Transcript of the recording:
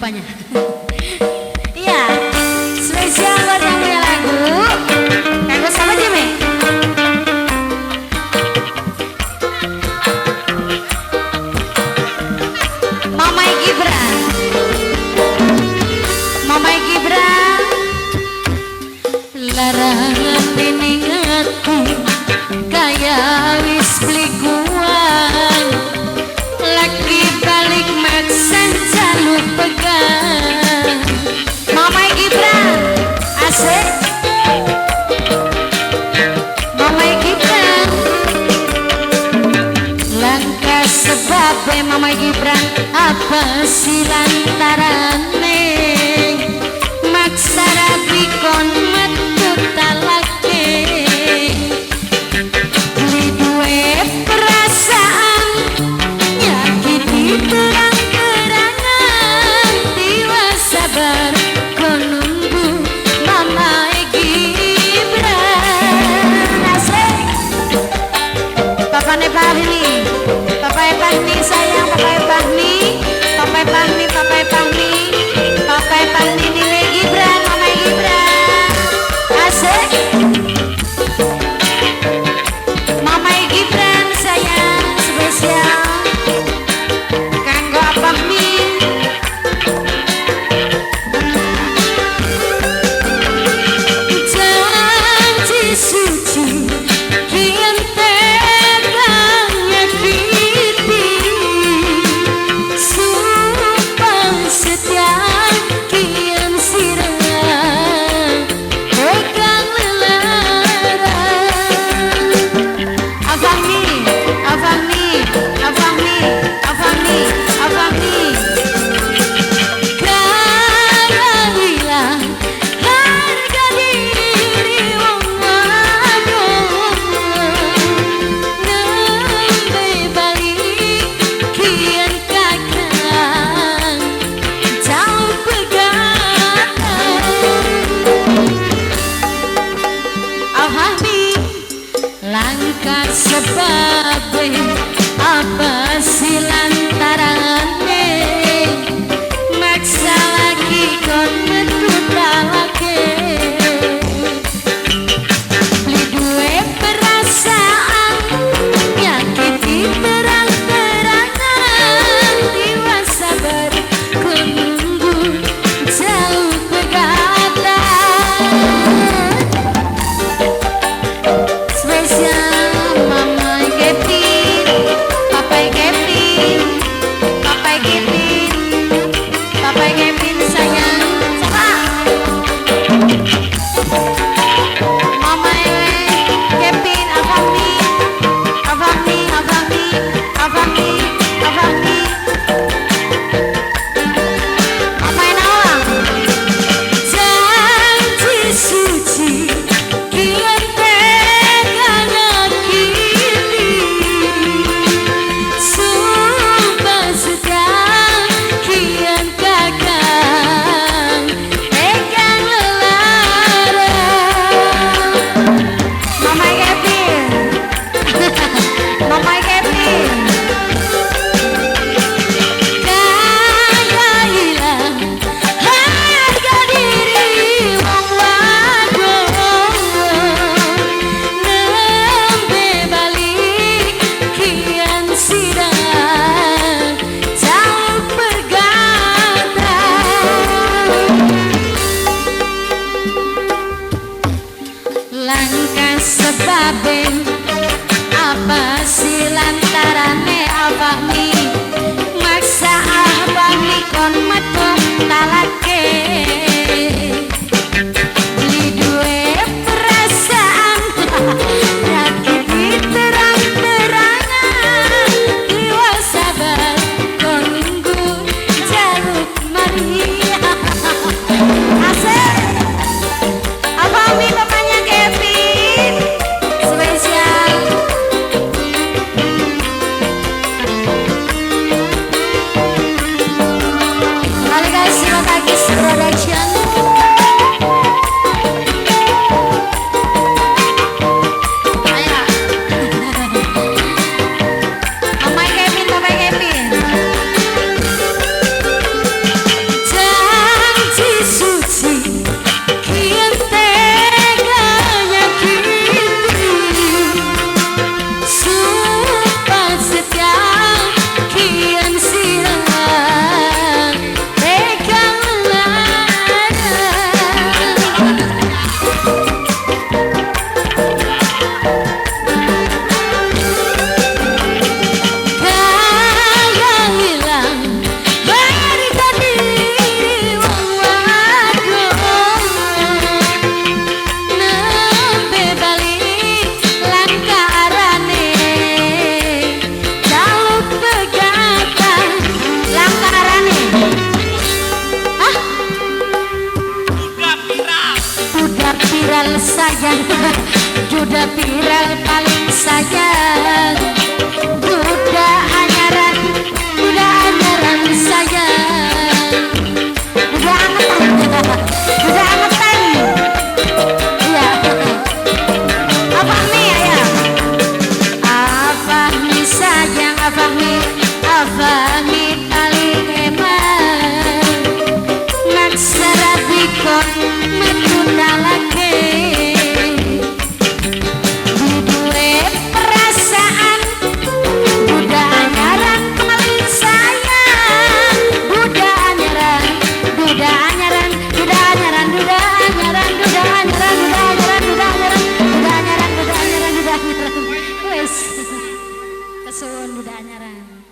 Rupanya. Iya, spesial buat yang punya lagu. Kanggo sama Jimmy. Mama Gibran. Mama Gibran. Larangan dening ati kaya wis beli kuat. Lagi balik maksa jaluk pegang. Mama Gibran, asik. Mama Gibran, langkah sebabnya Mama Gibran apa sih lantarane maksa rabi kon metu talake beli duwe perasaan nyakiti terang-terangan tiwas sabar kon nunggu Mama Gibran, asik. Papane Fahmi, Papa Fahmi sayang, Papa Fahmi, Papa Fahmi, Papa Fahmi, Papa Fahmi, Nile Gibran, Mama Gibran. Viral paling sayang. Duda anyaran, duda anyaran sayang. Duda angetan, duda angetan. Iya. Apa nih ya? Apa sayang, apa apa paling eman. Naksara dikon metu talake. Duwe perasaan duda anyaran paling sayang. Duda anyaran, duda anyaran, duda anyaran, duda anyaran, duda anyaran, duda anyaran, duda anyaran, duda anyaran, duda anyaran, duda anyaran. Wes. Kesuwun, duda anyaran.